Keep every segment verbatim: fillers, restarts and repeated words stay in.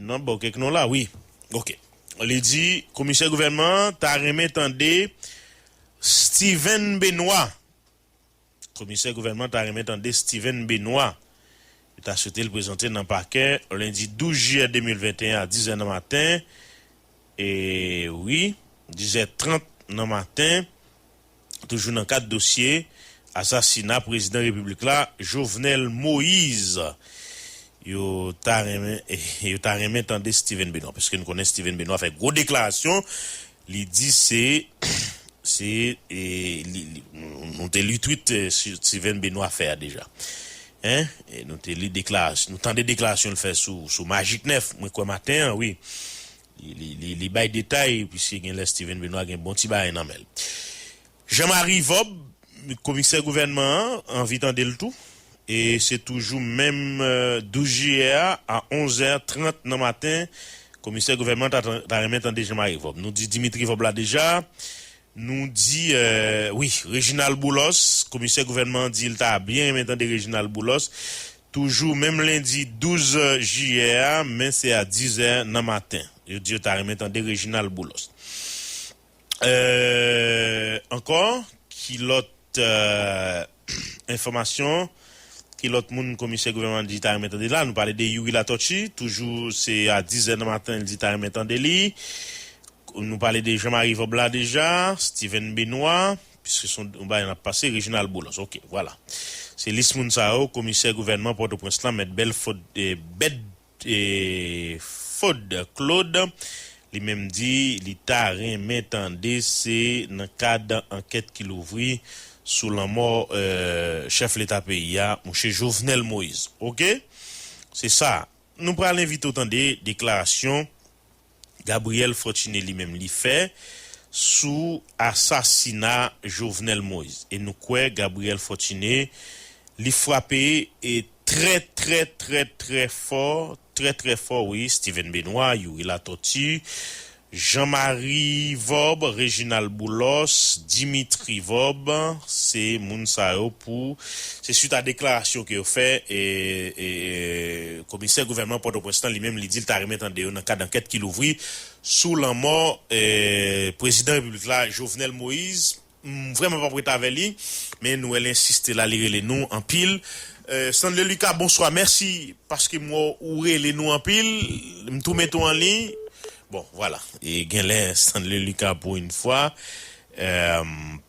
Non, bon, kèk non la, wi. Ok. Li di, komisè gouvènman an ta renmen tande Steven Benoît. Komisè gouvènman ta renmen tande Steven Benoît. Yo ta swete l prezante nan pakè lendi douz jiyè de mil venteyen a dizè nan maten. E wi, dizè trant nan maten. Toujou nan kad dosye asasina prezidan repiblik la, Jovenel Moïse. Yo ta renmen, yo ta renmen tande Steven Benoît, paske nou konnen Steven Benoît fè gwo deklarasyon. Li di se, se, e, li, li, nou, nou te li tweet, e, Steven Benoît fè a deja. Hein? E nou te li deklarasyon, nou tande deklarasyon l fè sou, sou Magik nèf, mwen kwè maten an, wi. Li, li, li, li bay detay, piske gen lè Steven Benoît gen bon ti bagay nan men l. Jean Marie Vob, komisè gouvènman an, anvi tande l tou. E se toujou menm, e, douz jiyè a, a onz è trant nan maten, komisè gouvènman ta, ta renmen tande Jean Marie Vob. Nou di Dimitri Vob la deja. Nou di, e, wi, Reginald Boulos, komisè gouvènman an di l ta byen renmen tande Reginald Boulos. Toujou menm lendi douz jiyè a, men se a diz è nan maten. Yo di yo ta renmen tande Reginald Boulos. E, ankò, ki lòt, e, enfòmasyon, ki lòt moun komisè gouvènman di ta renmen tande la? Nou pale de Youri Latortue, toujou se a diz è nan maten, li di ta renmen tande li. Nou pale de Jean Marie Vob la deja, Steven Benoît, piske se yon bagay n ap pase, Reginald Boulos. Ok, vwala. Se lis moun sa yo, komisè gouvènman Pòtoprens lan, mèt Bèl Fod, e, Bèd, e, Fod Claude, li menm di li ta renmen tande se nan kad ankèt ki louvri sou lanmò, e, chèf leta peyi a, mouche Jovenel Moïse. Ok? Se sa. Nou pral envite w tande deklarasyon Gabriel Fortuné li menm li fè sou asasina Jovenel Moïse. E nou kwè Gabriel Fortuné li frape e trè, trè, trè, trè fò, trè, trè fò, wi, Steven Benoît, Youri Latortue, Jean Marie Vob, Reginald Boulos, Dimitri Vob, se moun sa yo pou, se swit a deklarasyon ke yo fè, e, e, e, komisè gouvènman Pòtoprens lan li menm li di l ta renmen tande yo nan kad ankèt ki louvri sou lanmò, e, prezidan repiblik la, Jovenel Moïse. M vrèman p ap ret avè li, men nou wè l ensiste la, li rele nou anpil. E, Stanley Lucas, bonswa, mèsi paske m wè w rele nou anpil. M tou mete w an liy. Bon, vwala. E genlè Stanley Lucas pou yon fwa, e,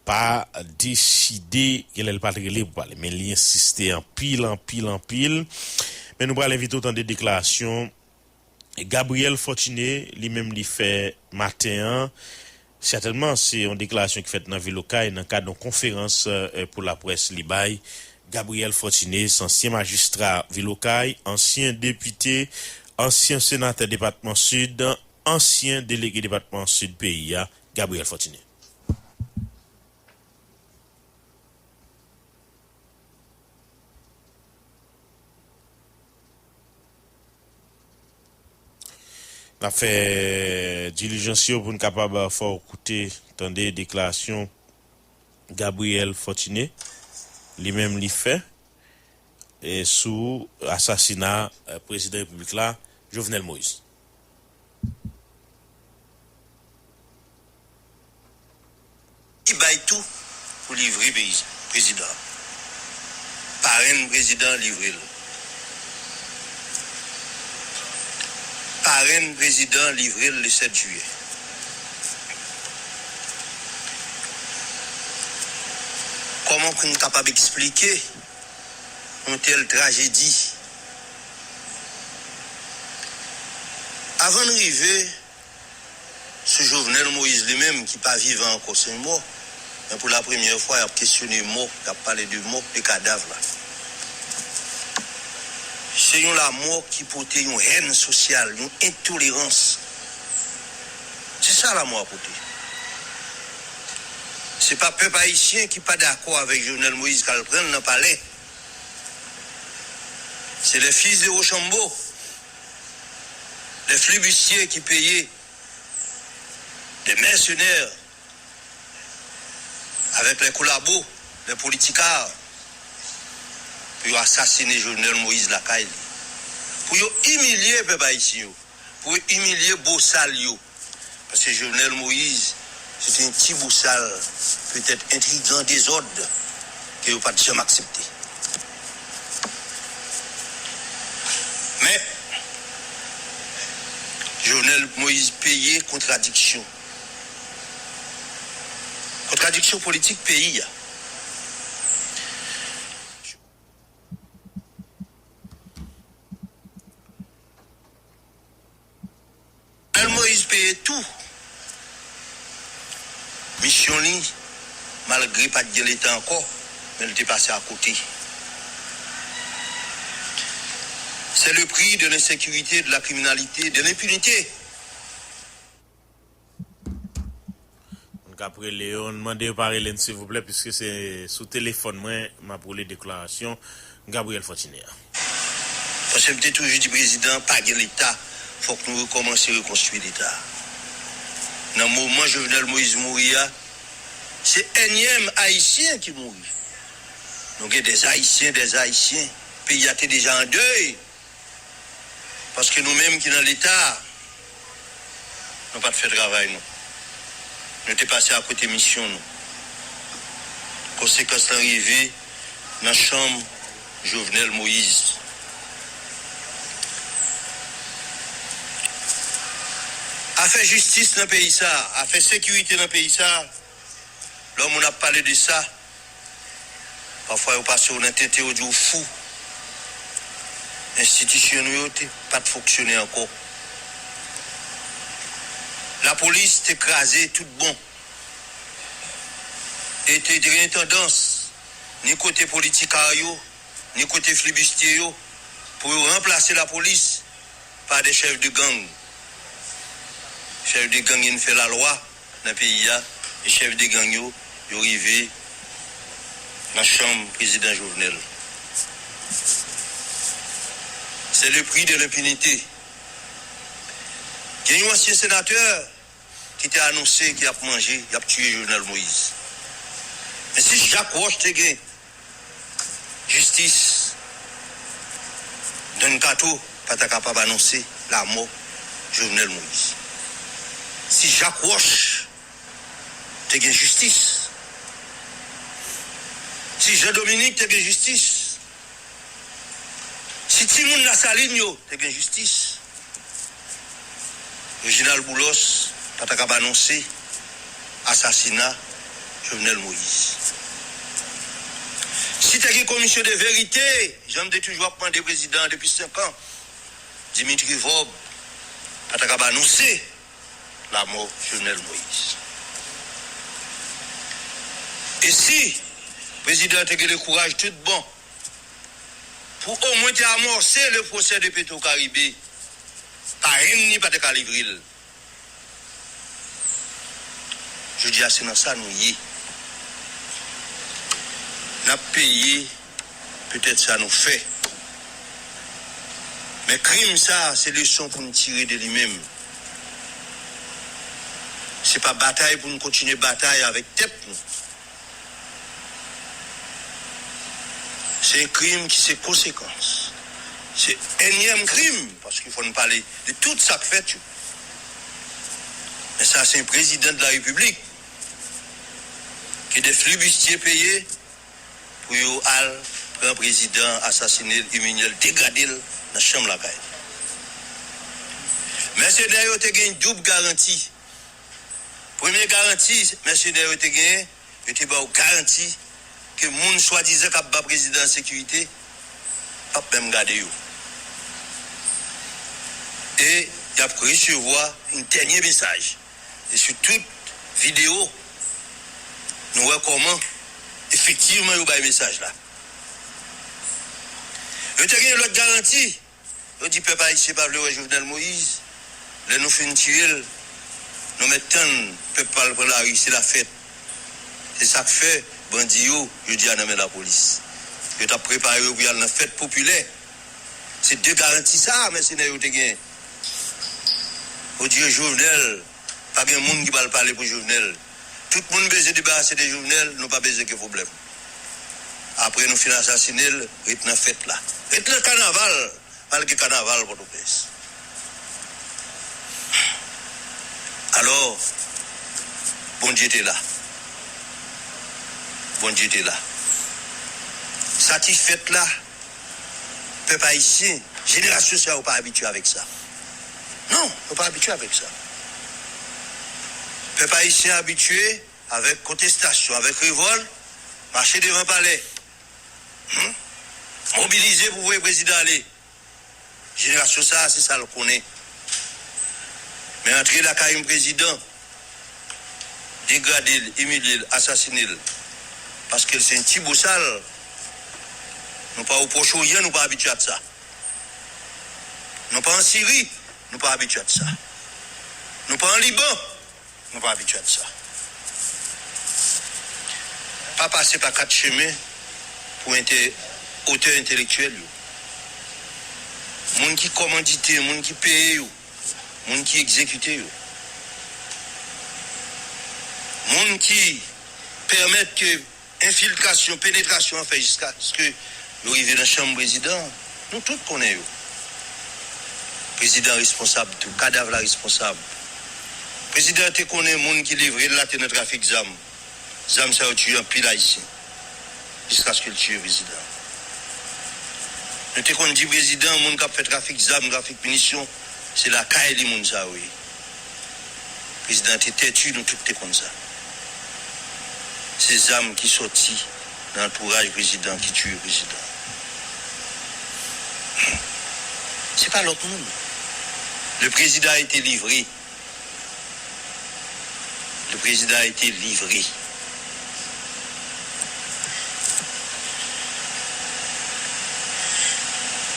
pa deside, genlè l pa t rele pou pale, men li ensiste anpil, anpil, anpil. Men nou pral envite w tande deklarasyon Gabriel Fortuné, li menm li fè maten an, sètènman, se yon deklarasyon ki fèt nan vil Okay nan kad yon konferans, e, pou laprès li bay. Gabriel Fortuné, se ansyen majistra vil Okay, ansyen depite, ansyen senatè depatman Sid, ansyen delege depatman Sid peyi a, Gabriel Fortuné. N ap fè dilijans yo pou n kapab fè w koute, tande deklarasyon Gabriel Fortuné, li menm li fè, e, sou asasina, e, prezidan repiblik la, Jovenel Moïse. Li bay tou pou livre peyi, prezidan. Parenn prezidan livre l. Parenn prezidan livre l le sèt jiyè. Kòman pou n kapab eksplike yon tèl trajedi? Avan n rive sou Jovenel Moïse li menm ki pa vivan ankò, se yon mò. Men pou la premyè fwa, y ap kesyone mò, y ap pale de mò, de kadav la. Se yon lamò ki pote yon hèn sosyal, yon entolerans. Se sa lamò a pote. Se pa pèp ayisyen ki pa dakò avèk Jovenel Moïse k al pran l nan palè. Se les fils de Rochambeau, les flibustiers qui payaient des mercenaires avec les collabos, les politicards, pou yo asasine Jovenel Moïse lakay li. Pou yo imilye pèp ayisyen yo. pou imilye bosal yo. Paske Jovenel Moïse, se te yon ti bosal, petèt entrigan, dezòd, ke yo pa t janm aksepte. Men, Jovenel Moïse peye kontradiksyon. Kontradiksyon politik peyi a. Jovenel Moïse peye tou misyon li, malgre pa t gen Leta ankò, men li te pase akote. C'est le prix de l'insécurité, de la criminalité, de l'impunité. Moun k ap rele yo, n mande yo pa rele n silvouplè, piske se sou telefòn mwen m ap woule deklarasyon Gabriel Fortuné a. Paske m te toujou di prezidan pa gen Leta, fòk nou rekòmanse rekonstwi Leta. Nan moman Jovenel Moïse mouri a, se ènyèm Ayisyen ki mouri. Nou gen dè Ayisyen, dè Ayisyen. Peyi a te deja an dèy. Paske nou menm ki nan Leta, nou pa t fè travay nou. Nou te pase akote misyon nou. Konsekans lan rive nan chanm Jovenel Moïse. Afè jistis nan peyi sa, afè sekirite nan peyi sa, lè moun ap pale de sa, pafwa yo pase w nan tenten, yo di w fou. Enstitisyon nou yo te pa t fonksyone ankò. Lapolis te kraze tout bon. E te gen tandans, ni kote politika yo, ni kote flibistye yo, pou yo ranplase lapolis pa de chèf de gang. Chèf de gang vin fè lalwa nan peyi a, e chèf de gang yo, yo rive nan chanm prezidan Jovenel. C'est le prix de l'impunité. Gen yon ansyen senatè ki te anonse ke y ap manje, y ap tiye Jovenel Moïse. Men si Jacques Roche te gen jistis, Don Kato pa ta kapab anonse lanmò Jovenel Moïse. Si Jacques Roche te gen jistis, si Jean Dominique te gen jistis, si timoun Lasalin yo te gen jistis, Reginald Boulos pa ta kab anonse asasina Jovenel Moïse. Si te gen komisyon de verite, jan m te toujou ap mande prezidan an depi senk an, Dimitri Vorbe pa ta kab anonse lanmò Jovenel Moïse. E si prezidan an te gen le kouraj tout bon pou omwen te amòse le pwosè de Petro Caribe, parenn li pa te ka livre l. Jodi a, se nan sa nou ye. N ap peye petèt sa nou fè. Men krim sa, se leson pou n tire de li menm. Se pa batay pou n kontinye batay avèk tèt nou. Se yon krim ki se konsekans. Se ènyèm krim, paske fò n pale de tout sa k fèt yo. Men sa se yon prezidan de la repiblik ke de flibistye peye pou yo al pran prezidan, asasine l, imilye l, degrade l nan chanm lakay li. Mèsenè yo te gen doub garanti. Premye garanti mèsenè yo te genyen, yo te ba w garanti ke moun swadizan k ap ba prezidan an sekirite p ap menm gade yo. E y ap resevwa yon dènye mesaj. E sou tout videyo, nou wè kòman efektivman yo bay mesaj la. Yo te gen lòt garanti. Yo di pèp ayisyen pa vle wè Jovenel Moïse. Lè nou fin tiye l, nou mèt tann pèp pa al pran lari, se lafèt. Se sa k fè bandi yo, jodi a, nan men lapolis. Yo t ap prepare yo pou y al nan fèt popilè. Se de garanti sa a mèsenè yo te gen. Yo di yo Jovenel, pa gen moun ki pral pale pou Jovenel. Tout moun bezwen debarase de Jovenel, nou pa bezwen gen pwoblèm. Apre nou fin asasine l, ret nan fèt la. Ret nan kanaval, pral gen kanaval Pòtoprens. Alò, Bondye te la. Bondye te la. Sa ki fèt la, pèp ayisyen, jenerasyon sa yo pa abitye avèk sa. Non, yo pa abitye avèk sa. Pèp ayisyen abitye avèk kontestasyon, avèk revòlt, mache devan palè. Hmm? Mobilize pou voye prezidan ale. Jenerasyon sa a, se sa l konnen. Men antre lakay yon prezidan, degrade l, imilye l, asasine l, paske l se yon ti bosal, nou pa o Pwòch Oryan, nou pa abitye ak sa. Nou pa an Siri, nou pa abitye ak sa. Nou pa an Liban, nou pa abitye ak sa. Pa pase pa kat chemen pou ente-, otè entelektyèl yo. Moun ki kòmandite, moun ki peye yo, moun ki egzekite yo. Moun ki pèmèt ke enfiltrasyon, penetrasyon an fè jiskaske yo rive nan chanm prezidan an. Nou tout konnen yo. Prezidan responsab tou, kadav la responsab. Prezidan te konnen moun ki livre l la te nan trafik zam. Zam sa yo tiye anpil Ayisyen. Jiskaske l tiye prezidan. Nou te konn di prezidan, moun k ap fè trafik zam, trafik minisyon, se lakay li moun sa yo ye. Prezidan te tèti, nou tout te konn sa. Se zam ki sòti nan antouraj prezidan ki tiye prezidan. Se pa lòt moun. Le président a été livré. Le président a été livré.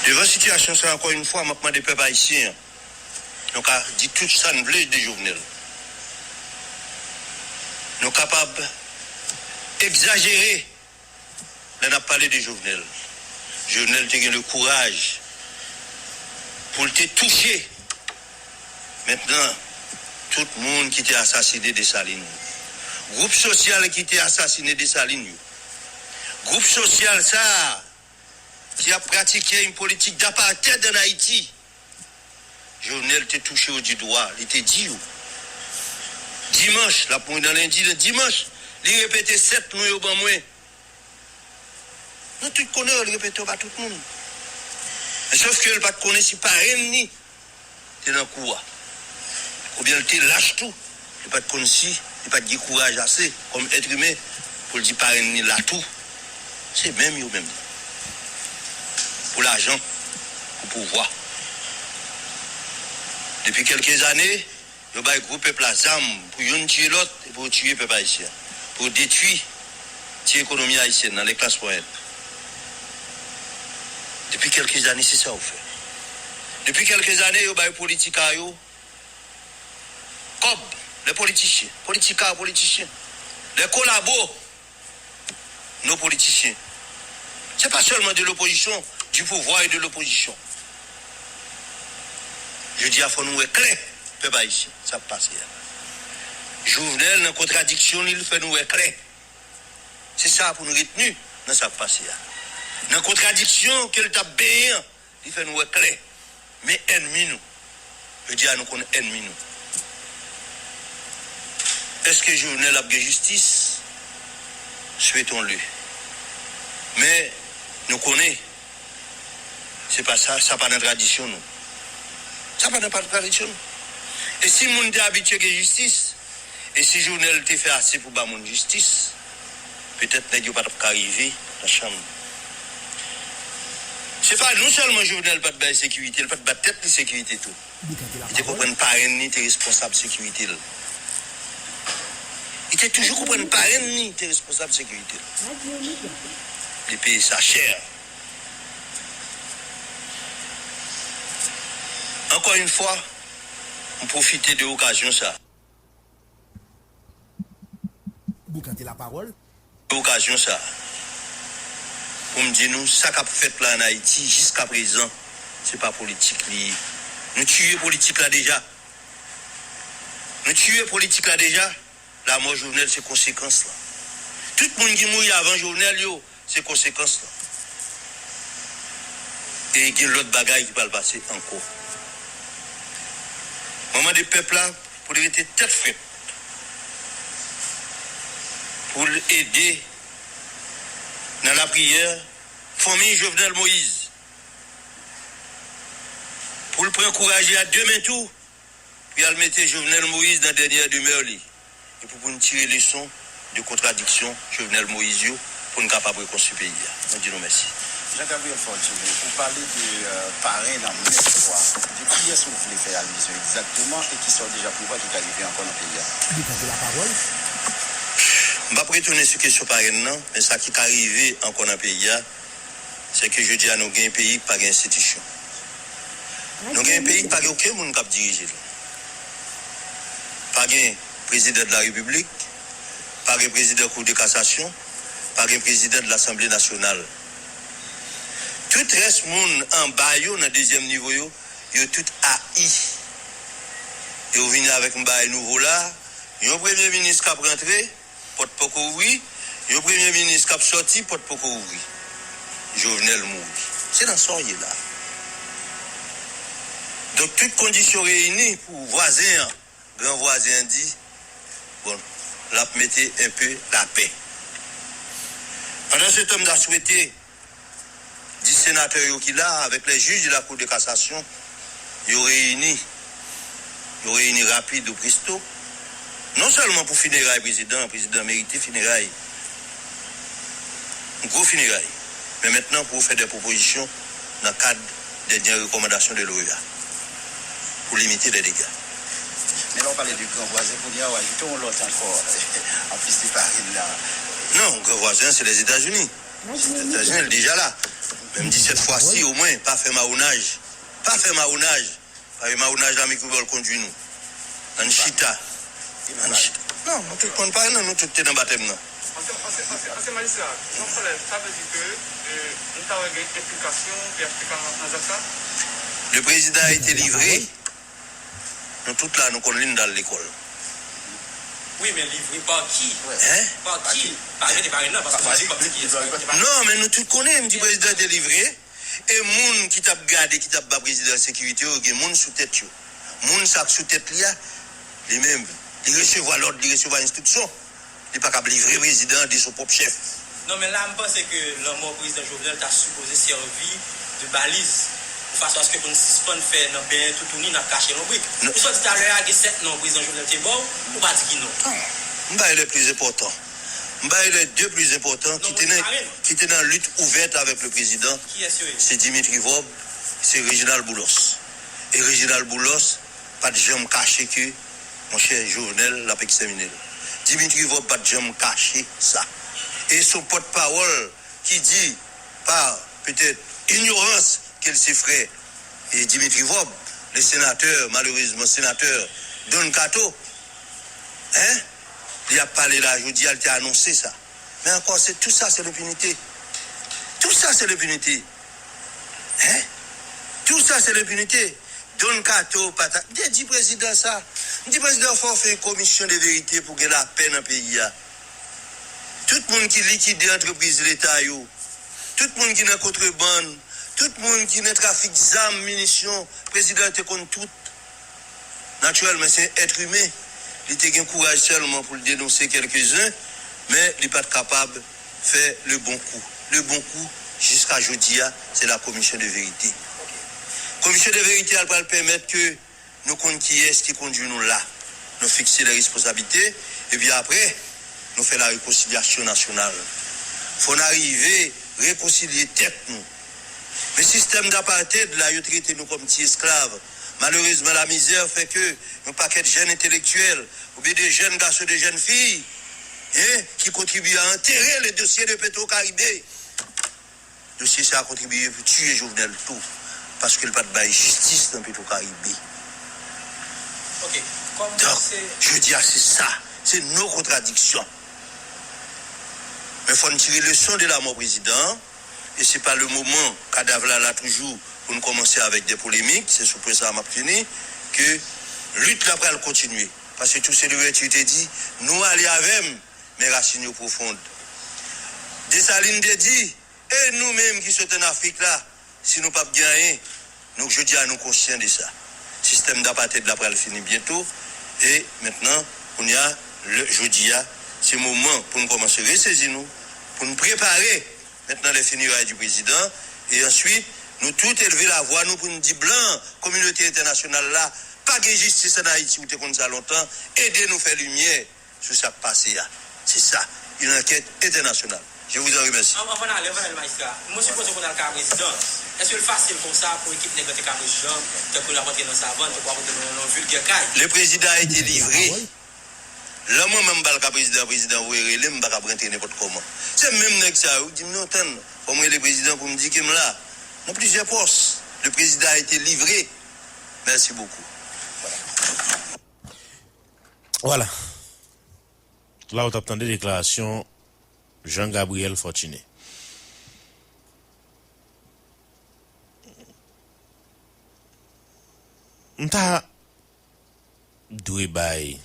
Devan sitiyasyon sa, ankò yon fwa, m ap mande pèp ayisyen an, nou ka di tout sa n vle de Jovenel. Nou kapab egzajere lè n ap pale de Jovenel. Jovenel te gen le kouraj pou l te touche mentnan tout moun ki te asasine Desalin. Gwoup sosyal ki te asasine Desalin yo. Gwoup sosyal sa a ki ap pratike yon politik d'apartheid ann Ayiti. Jovenel te touche yo di dwa, li te di yo. Dimanch, l ap mouri nan lendi, nan dimanch, li repete sèt non yo ban mwen. Nou tout konnen yo, li repete yo ba tout moun. Men sòf ke l pa t konnen si parenn li te nan kou a. Oubyen l te lach tou. Li pa t konn si, li pa t gen kouraj ase kòm èt imen pou l di parenn li la tou. Se menm yo menm. Pou lajan, pou pouvwa. Depi kèlke zane, yo bay gwo pèp la zam pou youn tiye lòt e pou yo tiye pèp ayisyen. Pou yo detwi ti ekonomi ayisyèn nan, lè klas mwayèn. Depi kèlke zane, se sa yo fè. Depi kèlke zane, yo bay politika yo kòb, lè politisyen, politika, politisyen, lè kolabo, nos politiciens. Se pa sèlman de l'opposition, du pouvoir et de l'opposition. Jodi a, fò nou wè klè, pèp ayisyen, sa k pase a. Jovenel, nan kontradiksyon li, l fè nou wè klè. Se sa pou nou retni nan sa k pase a. Nan kontradiksyon ke l t ap benyen an, li fè nou wè klè. Men ènmi nou. Jodi a, nou konn ènmi nou. Èske Jovenel ap gen jistis? Souhaitons-le. Men, nou konnen, se pa sa, sa pa nan tradisyon nou. Sa pa nan pa tradisyon nou. E si moun te abitye gen jistis, e si Jovenel te fè ase pou ba moun jistis, petèt nèg yo pa t ap ka rive nan chanm. Se pa non sèlman Jovenel pa t bay sekirite, l pa t ba tèt li sekirite tou. Li te konprann parenn li te responsab sekirite l. Li te toujou konprann parenn li te responsab sekirite l. Li peye sa chè. Ankò yon fwa, m pwofite de okazyon sa. Boukante lapawòl. Okazyon sa pou m di nou, sa k ap fèt la ann Ayiti jiskaprezan, se pa politik li ye. Nou tiye politik la deja. Nou tiye politik la deja. Lanmò Jovenel se konsekans lan. Tout moun ki mouri avan Jovenel yo, se konsekans lan. E gen lòt bagay ki pral pase ankò. Mwen mande pèp la, pou l rete tèt frèt, pou l ede nan lapriyè fanmi Jovenel Moïse, pou l pran kouraj li a de men tou, pou y al mete Jovenel Moïse nan dènyè demè li, epi pou n tire leson de kontradiksyon Jovenel Moïse yo, pou n kapab rekonstwi peyi a. Mwen di nou mèsi. Jean Gabriel Fortuné, ou pale de parenn an mèt fwa. De kiyès ou vle fè alizyon egzakteman e kisa w deja prevwa ki ka rive ankò nan peyi a? Li tande lapawòl. M p ap retounen sou kesyon parenn nan, men sa ki ka rive ankò nan peyi a, se ke jodi a nou gen yon peyi ki pa gen enstitisyon. Nou gen yon peyi ki pa gen okenn moun k ap dirije l. Pa gen prezidan de la repiblik, pa gen prezidan kou de kasasyon, pa gen prezidan de lasanble nasyonal. Tout rès moun anba yo, nan dezyèm nivo yo, yo tout ayi. Yo vini avèk yon bagay nouvo la, yon premye minis k ap rantre, pòt poko ouvri, yon premye minis k ap sòti, pòt poko ouvri. Jovenel mouri. Se nan sa w ye la. Donk, tout kondisyon reyini pou vwazen an, gran vwazen an di, bon, l ap mete enpe lapè. Pandan se tan, m ta swete dis senatè yo ki la, avèk lè jij de la Cour de cassation, yo reyini, yo reyini rapid ou presto, non sèlman pou fineray prezidan, prezidan merite fineray, gwo fineray, men mentnan pou fè de pwopozisyon nan kad dènye rekòmandasyon de l'OEA pou limite de dega. Men lè w pale de gran vwazen, kounye a w ajoute yon lòt ankò, anplis de parenn nan. Non, gran vwazen an, se Lèzetazini. Lèzetazini, l deja la. Men m di sèt fwa si, omwen, pa fè mawonaj. Pa fè mawonaj. Pa fè mawonaj la, men ki bò l kondui nou. Ann chita. Ann chita. Non, nou tout konn parenn nan, nou tout te nan batèm nan. Ansyen, ansyen, ansyen, ansyen majistra, non sèlman sa vle di ke, eh, nou ta wè gen enplikasyon P H T K nan, nan zak sa? Le président a été livré. Nou tout la, nou konn li, nou t al lekòl. Wi, men livre pa ki? Hein? Pa ki? Pa gen, pa gen nan, paske pa di pa ki. Non, men nou tout konnen, m di prezidan te livre. E moun ki t ap gade, ki t ap ba prezidan sekirite yo, gen moun sou tèt yo. Moun sa k sou tèt li a, li menm, li resevwa lòd, li resevwa enstriksyon. Li pa kab livre prezidan an de son pwòp chèf. Non, men la, m panse ke lanmò prezidan Jovenel ta sipoze sèvi de baliz, pou fason aske pou n sispann fè nan benyen toutouni n ap kache lonbrit. Ou sot di talè a, gen sèt non prezidan Jovenel te ba w, ou pa di ki non. Non. M ba yo le pli enpòtan. M ba yo le de pli enpòtan ki te nan, ki te nan lit ouvèt avèk le prezidan. Kiyès yo ye? Se Dimitri Vorbe, se Reginald Boulos. E Reginald Boulos pa t janm kache ke Monchè, Jovenel, l ap ekstèmine l. Dimitri Vorbe pa t janm kache sa. E se yon pòtpawòl ki di, pa petèt inyorans, ke l se frè e Dimitri Vorbe, le sénateur, malheureusement sénateur Don Kato, hein? Li ap pale la jodi a, li te anonse sa. Men ankò, se, tout sa, se lenpinite. Tout sa, se lenpinite. Hein? Tout sa, se lenpinite. Don Kato pa ta, m te di prezidan sa. M di prezidan, fò w fè yon komisyon de verite pou gen lapè nan peyi a. Tout moun ki likide antrepriz leta yo, tout moun ki nan kontrebann, tout moun ki nan trafik zam, minisyon, prezidan te konn tout. Natirèlman, se yon èt imen. Li te gen kouraj sèlman pou l denonse kèlkezen, men li pa t kapab fè le bon kou. Le bon kou, jiska jodi a, se la commission de vérité. Commission de vérité a pral pèmèt ke nou konn kiyès ki kondui nou la. Nou fikse lè responsablite, epi apre, nou fè la rekonsilyasyon nasyonal. Fò n arive rekonsilye tèt nou. Men sistèm dapartheid la, yo trete nou kòm ti esklav. Malerezman, lamizè fè ke yon pakèt jèn entelektyèl, oubyen de jèn gason, de jèn fi, hein, ki kontribye a antere le dosye de Petro Caribe. Dosye sa a kontribye pou tiye Jovenel tou, paske l pa t bay jistis nan Petro Caribe. Donk, jodi a, se sa, se nos contradictions. Men fò n tire leson de lamò prezidan an, e se pa le moman, kadav la la toujou, pou n kòmanse avèk de polemik, se sou pwen sa a m ap fini, ke lit la pral kontinye. Paske Toussaint Louverture te di, nou ale avè m, men rasin yo pwofon. Desalin te di, e nou menm ki sot ann Afrik la, si nou p ap gen anyen, nou, jodi a, nou konsyan de sa. Sistèm dapartheid la pral fini byento, E mentnan, kounye a, lè, jodi a, se moman pou n kòmanse resezi nou, pou n prepare mentnan les funérailles du président, e answit, nou tout elve lavwa nou pou n di blan, kominote entènasyonal la, pa gen jistis ann Ayiti, ou te konn sa lontan, ede nou fè limyè sou sa k pase a. Se sa, une enquête internationale. Je vous en remercie. Anvan n ale, anvan n ale, majistra, mwen sipoze pou n al kay prezidan. Èske l fasil konsa pou ekip nèg lan te kay prezidan, tankou l ap antre nan savann, tankou ap antre nan yon vilgè kay? Le président a été livré. Lè mwen menm m pral ka prezidan, prezidan voye rele m, m pa ka rantre nenpòt kòman. Se menm nèg sa yo ki di m, "Non, tann, fò m rele prezidan pou m di ke m la." Nan plizyè pòs, le président a été livré. Merci beaucoup. Voilà. Voilà. La ou t ap tande deklarasyon Jean Gabriel Fortuné. M ta dwe bay,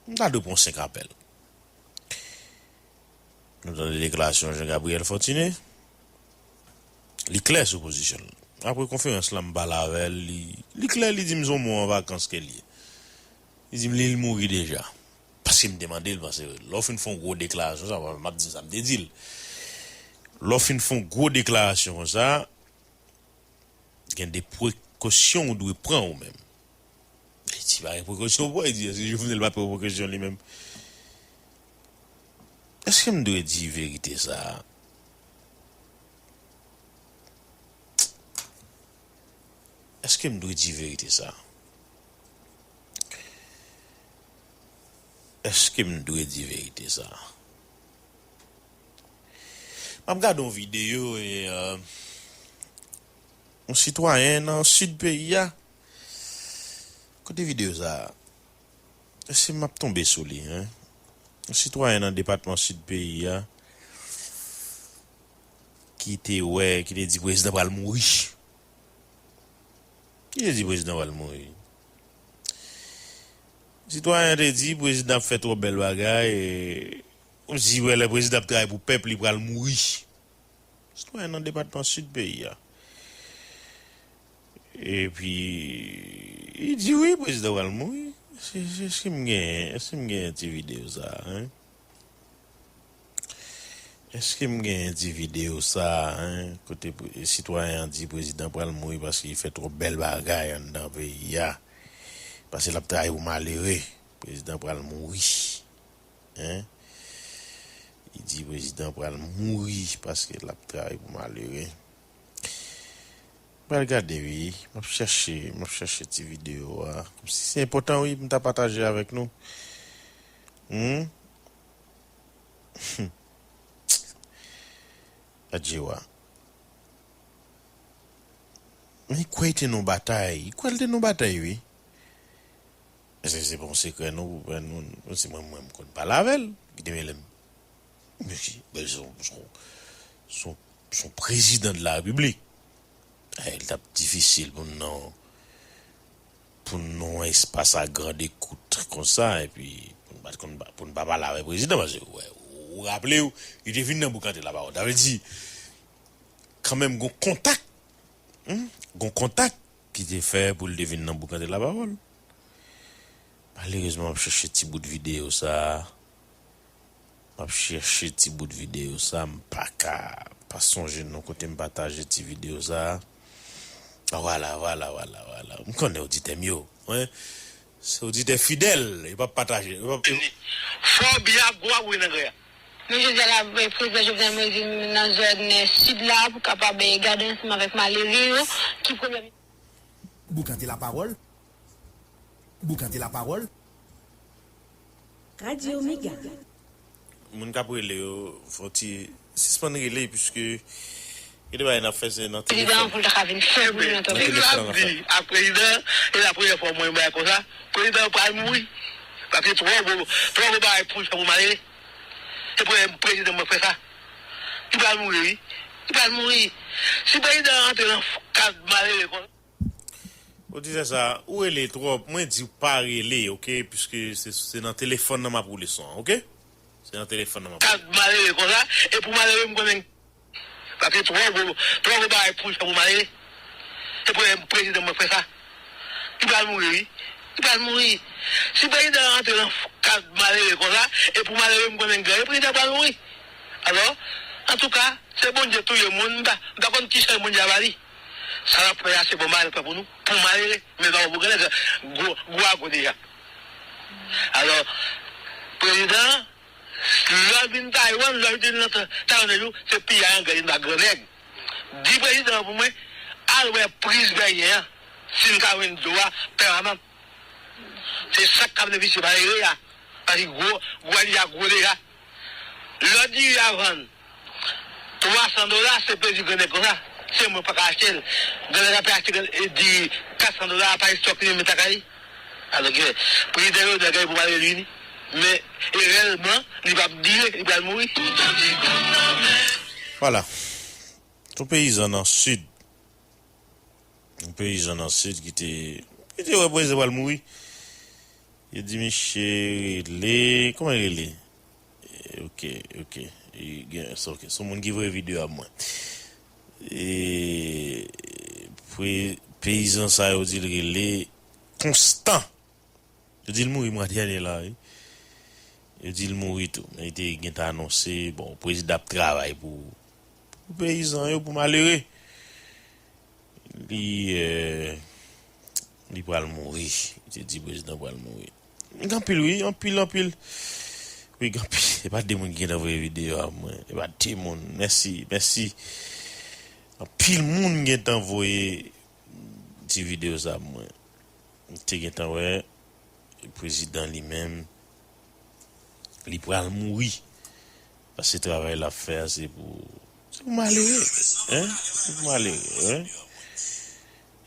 m ta dwe pran senk apèl. Nou tande deklarasyon Jean Gabriel Fortuné, li klè sou pozisyon l. Apre konferans la, m pale avè l, li, li klè, li di m se yon mò an vakans ke l ye. Li di m li, li mouri deja. Paske m te mande l, paske lè w fin fè yon gwo deklarasyon sa, m ap di sa m te di l. Lè w fin fè yon gwo deklarasyon konsa, gen de prekosyon ou dwe pran ou menm. Li di pa gen prekosyon pou pran, li di èske Jovenel pa pran prekosyon li menm? Èske m dwe di verite sa a? Èske m dwe di verite sa a? Èske m dwe di verite sa a? M ap gade yon videyo e yon sitwayen nan sid peyi a. Kote videyo sa a? Èske m ap tonbe sou li, en? Yon sitwayen nan depatman sid peyi a ki te wè, ki te di prezidan pral mouri. Ki te di prezidan pral mouri. Sitwayen an te di prezidan ap fè twòp bèl bagay, e kòmsi wè lè prezidan ap travay pou pèp li pral mouri. Sitwayen nan depatman sid peyi a. Epi li di wi, prezidan pral mouri. Èske m genyen, èske m genyen ti videyo sa a, en? Èske m genyen ti videyo sa a, en? Kote sitwayen an di prezidan pral mouri paske li fè twòp bèl bagay anndan peyi a. Paske l ap travay pou malere. Prezidan pral mouri. En? Li di prezidan pral mouri paske l ap travay pou malere. M pral gade wi, m ap chèche, m ap chèche ti videyo a. Kòmsi se enpòtan wi pou m ta pataje avèk nou. Humm. Adje wa. Men kwè l te nan batay, kwè l te nan batay wi. Èske se pa yon sekrè non pou pè nou? Se mwen menm m konn pale avè l ki te mele m. Mesye, bèl se yon, se yon, se yon, se yon prezidan de la repiblik. Li t ap difisil pou n nan, pou n nan yon espas a grande écoute konsa, epi pou n pa t konn, pou n pa pale avè prezidan, paske ou wè, ou raple w, li te vin nan boukante lapawòl. Sa vle di, kanmenm gon kontak, gon kontak ki te fè pou l te vin nan boukante lapawòl. Malerezman, m ap chèche ti bout videyo sa a. M ap chèche ti bout videyo sa a, m pa ka pa sonje non kote m pataje ti videyo sa a. Vwala, vwala, vwala, vwala. M konnen oditè m yo, wi. Se oditè fidèl, yo p ap pataje. Yo p ap... Fò byen ap gwo ap woule nan grè a. Men jodi a la, prezidan Jovenel Moïse vin nan zòn sid la pou kapab gade ansanm avèk malere yo ki pwoblèm. Boukante lapawòl. Boukante lapawòl. Radyo Mega. Moun k ap rele yo, fò ti sispann rele, piske gen de bagay n ap fè se nan telefòn. Prezidan an pou l ta ka vin fè pou li nan Nan tonbe. telefòn n ap fè. Ak prezidan, e la premyè fwa mwen bagay konsa, prezidan pral mouri. Paske twò gwo, twò gwo bagay pou l fè pou malere. Se premye prezidan mwen fè sa. Li pral mouri wi. Li pral mouri. Si prezidan an rantre nan kad malere konsa. Oditè sa, ou rele twòp, mwen di w pa rele, oke? Piske se, se nan telefòn nan m ap woule son an, oke? Se nan telefòn nan m ap woule. Kad malere konsa, e pou malere m konnen. Paske twò gwo, twò gwo bagay pou l fè pou malere. Se premye prezidan mwen fè sa. Li pral mouri wi. Li pral mouri. Si prezidan an antre nan kad malere konsa, e pou malere m konnen gen, prezidan pral mouri. Alò, antouka, se Bondye touye moun, m pa, m pa konn ki chans Bondye a ba li. Sa l ap fè a, se bon bagay l fè pou nou, pou malere, men l pa bon pou grannèg, gwo, gwo a gwo deja. Alò, prezidan, lè l vin Taiwan, lè l vin nan Taiwan, se piyay anglè li nan grannèg. Di prezidan an pou mwen, al wè priz Vèyen an, si l ka jwenn dlo a pèmanan. Se sa k ka benefisye malere a. Paske gwo, gwo a li a gwo deja. Lè diri a vann twa san dola, se plezi grannèg konsa. Se mwen pa ka achte l. Grannèg ap achte grann-, e diri kat san dola, pa estòk li menm lakay li. Alò ke prezidan Jovenel gen pou malere li, men e rèlman, li p ap dire, li pral mouri. Vwala. Yon peyizan nan sid. Yon peyizan nan sid ki te, ki te wè prezidan pral mouri. Yo di misye rele, kòman l rele? Eh, ok, ok. E gen, se ok. Se yon moun ki voye videyo a mwen. E, pre, peyizan sa yo di l rele Konstan. Yo di l mouri mwa dènye la, wi. Yo di l mouri tou. Men li te gentan anonse, bon, prezidan ap travay pou, pou peyizan yo, pou malere. Li, eh, li pral mouri. Li te di prezidan pral mouri. Gen anpil, wi, anpil, anpil. Wi, gen anpil. E pa de moun ki gentan voye videyo a mwen. E pa de moun. Mèsi, mèsi. Anpil moun gentan voye ti videyo sa mwen. M te gentan wè prezidan li menm, li pral mouri. Paske travay l ap fè a, se pou, se pou malere, en? Se pou malere, en?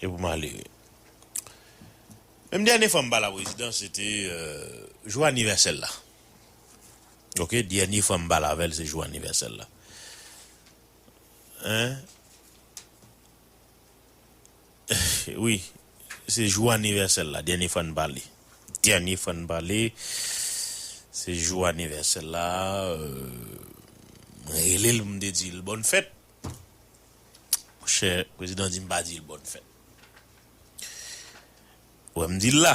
Se pou malere. Menm dènye fwa m pale a prezidan, se te, euh, jou anivèsè l la. Ok, dènye fwa m pale avè l, se jou anivèsè l la. En? Wi, se jou anivèsè l la, dènye fwa n pale. Dènye fwa n pale, se jou anivèsè l la, euh, mwen rele l pou m te di l bòn fèt. Monchè, prezidan di m pa di l bòn fèt. Ou wè m di l la.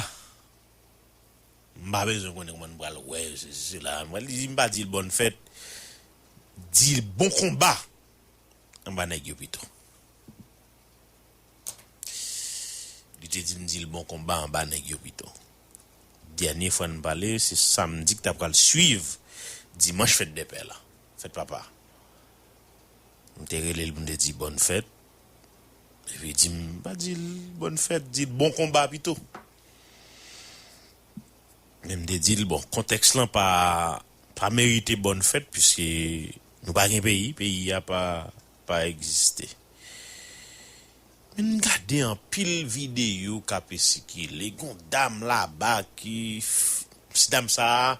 M pa bezwen konnen kòman n pral wè, sesi, sela. Mwen li di m pa di l bòn fèt. Di l bon konba anba nèg yo pito. Li te di m di l bon konba anba nèg yo pito. Dènye fwa n pale, se samdi k ta pral swiv dimanch fèt dè pè la. Fèt papa. M te rele l pou m te di bòn fèt. Epi li di m pa di l bòn fèt, di l bon konba pito. Men m te di l, bon, kontèks lan pa, pa merite bòn fèt, piske nou pa gen peyi, peyi a pa, pa egziste. Men m gade anpil videyo k ape sikile, gon dam laba ki, f-, ti dam sa a,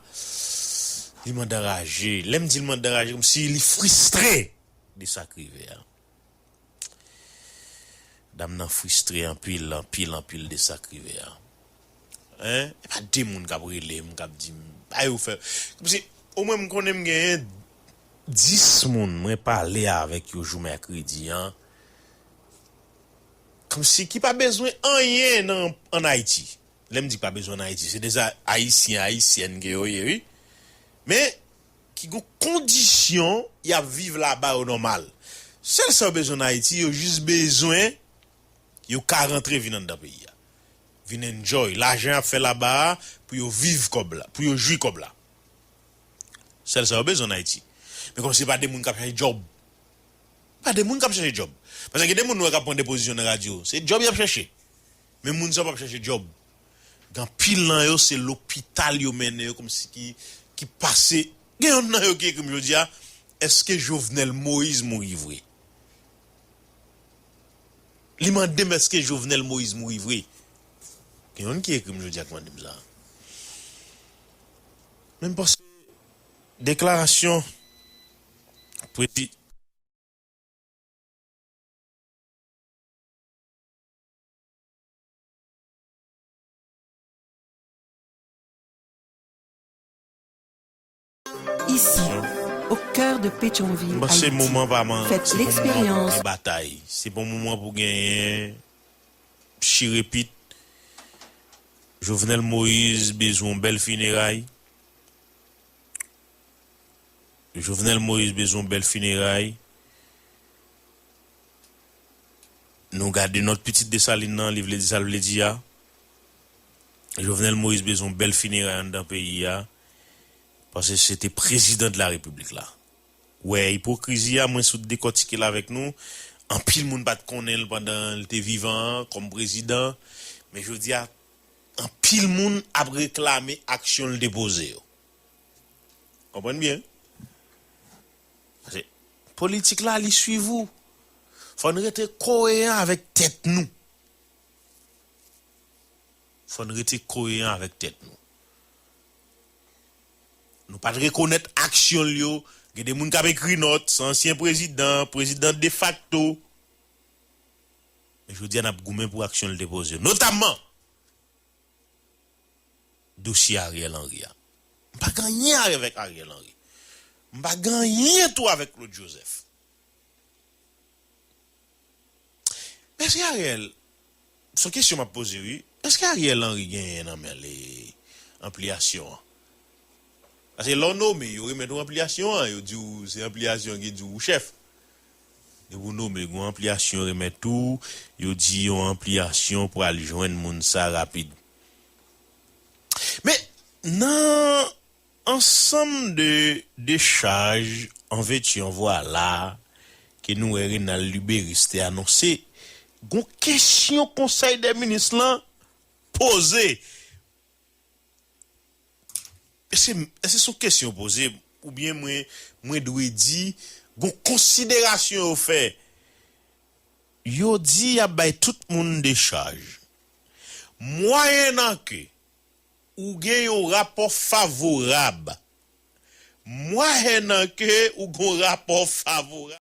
li mande anraje. Lè m di l mande anraje, kòmsi li fristre de sa k rive a. Dam nan fristre anpil, anpil, anpil de sa k rive a. En? E pa de moun k ap rele m, k ap di m, bay ou fè. Kòmsi, omwen m konnen m genyen dis moun mwen pale avèk yo jou mèkredi an. Kòmsi ki pa bezwen anyen nan, ann Ayiti. Lè m di pa bezwen ann Ayiti, se de Ayisyen, Ayisyèn ke yo ye, wi. Men, ki gon kondisyon y ap viv laba yo nòmal. Sèl sa yo bezwen ann Ayiti, yo jis bezwen yo ka rantre vin anndan peyi a. Vin enjoy. Lajan y ap fè laba a, pou yo viv kòb la, pou yo jwi kòb la. Sèl sa yo bezwen ann Ayiti. Men kòmsi pa de moun k ap chache djòb. Pa de moun k ap chache djòb. Paske gen de moun nou wè k ap pran depozisyon nan radyo. Se djòb y ap chache. Men moun sa yo p ap chache djòb. Gen anpil nan yo, se lopital yo mennen yo kòmsi ki, ki pase. Gen youn nan yo ki ekri m jodi a, èske Jovenel Moïse mouri vre? Li mande m èske Jovenel Moïse mouri vre. Gen youn ki ekri m jodi a ki mande m sa. Men m panse deklarasyon prezi- Ici, au cœur de Pétionville, Haïti, faites l'expérience. Batay. Se pa yon moman pou genyen chirepit. Jovenel Moïse bezwen yon bèl fineray. Jovenel Moïse bezwen yon bèl fineray. Nou gade nòt pitit Desalin nan, li vle di sa l vle di a. Jovenel Moïse bezwen yon bèl fineray anndan peyi a. Paske se te prezidan de la repiblik la. Wè, ipokrizi a, mwen sot dekòtike l avèk nou. Anpil moun pa t konnen l pandan l te vivan an, kòm prezidan. Men jodi a, anpil moun ap reklame aksyon l te poze yo. Konprann byen? Paske politik la, li swiv ou. Fò n rete koyeran avèk tèt nou. Fò n rete koyeran avèk tèt nou. Nou pa t rekonèt aksyon l yo. Gen de moun k ap ekri nòt, se ansyen prezidan, prezidan defakto. Men jodi a, n ap goumen pou aksyon l te poze yo. Notamman, dosye Ariel Henry a. M pa gen anyen avèk Ariel Henry. M pa gen anyen tou avèk Claude Joseph. Men èske Ariel, se yon kesyon m ap poze wi, èske Ariel Henry genyen nan men l anpliyasyon an? Paske lè w nome, yo remèt ou anpliyasyon an, yo di w se anpliyasyon ki di w ou chèf. Depi w nome, gen yon anpliyasyon yo remèt ou, yo di yon anpliyasyon pral jwenn moun sa rapid. Men nan ansanm de dechaj an vèti an vwala ke nou wè Renald Luberice te anonse, gon kesyon Konsèy dè Minis lan poze. Èske, èske se yon kesyon poze, oubyen mwen, mwen dwe di, gon konsiderasyon yo fè? Yo di y ap bay tout moun dechaj. Mwayennan ke ou gen yon rapò favorab. Mwayennan ke ou gen yon rapò favorab.